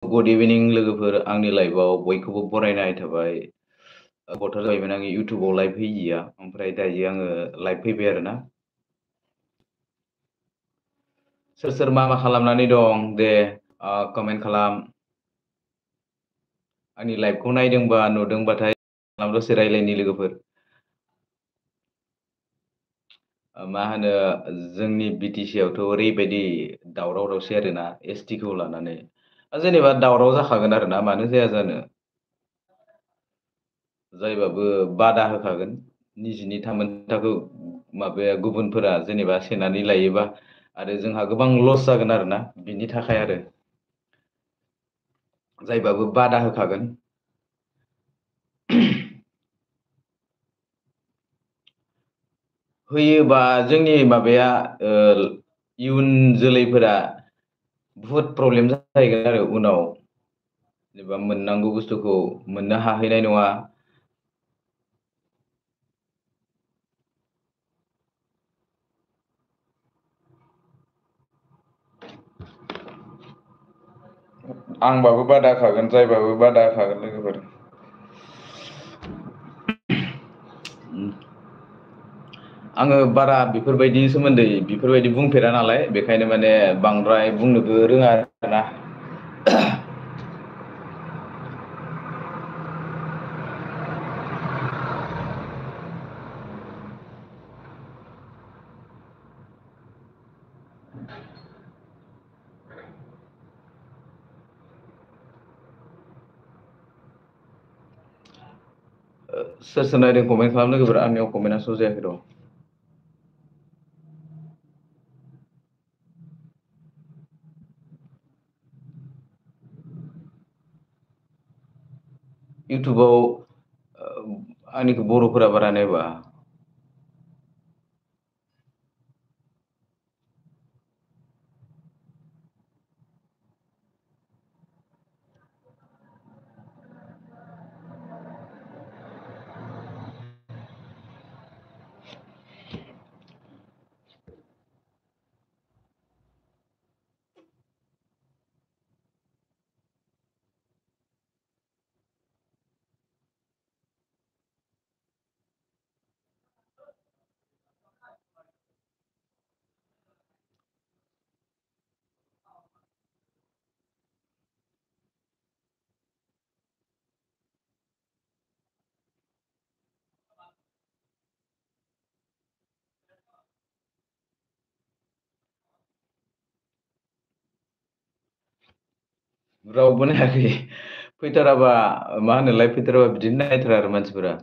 Good इभिनिं लोगोफोर आंनि लाइभआव बयखौबो बरायनाय थाबाय। गथा जाबायमोन आङो इउटुबाव लाइभ होयिया ओमफ्राय दायो आङो लाइभ फैबाय आरोना। सोर सोर मा खालामनानै दं दे कमेन्ट खालाम। आंनि लाइभखौ नायदोंबा नुदोंबाथाय खालाम दसे रायलायनि लोगोफोर। मा होनो जोंनि बिटिसि आवथ' ओरैबायदि दावराव दावसि आरोना एसटिखौ लानानै। जेनेबा दावराव जाखागोन आरोना मानो जाया जानो। जायबाबो बादा होखागोन निजिनि थामोनथाखौ माबाया गुबुनफोरा जेनेबा सेनानै लायोबा आरो जोंहा गोबां लस जागोन आरोना बिनि थाखाय आरो जायबाबो बादा होखागोन। होयोबा जोंनि माबाया इयुन जोलैफोरा बुहुद प्रब्लेम जाहैगोन आरो उनाव जेनेबा मोननांगौ बुस्थुखौ मोननो हाहैनाय नङा। आंबाबो बादा होखागोन जायबाबो बादा होखागोन लोगोफोर। आङो बारा बेफोरबायदिनि सोमोन्दै बेफोरबायदि बुंफेरा नालाय बेखायनो माने बांद्राय बुंनोबो रोङा आरोना। सोर सोर नायदों कमेन्ट खालाम लोगोफोर आंनियाव कमेन्टआ स' जायाखै र'। इउटुबाव आंनिखौ बर'फोरा बारा नायबा। रावबो नायाखै फैथाराबा मा होनो लाइभ फैथाराबा बिदिनो नायथारा आरो मानसिफोरा।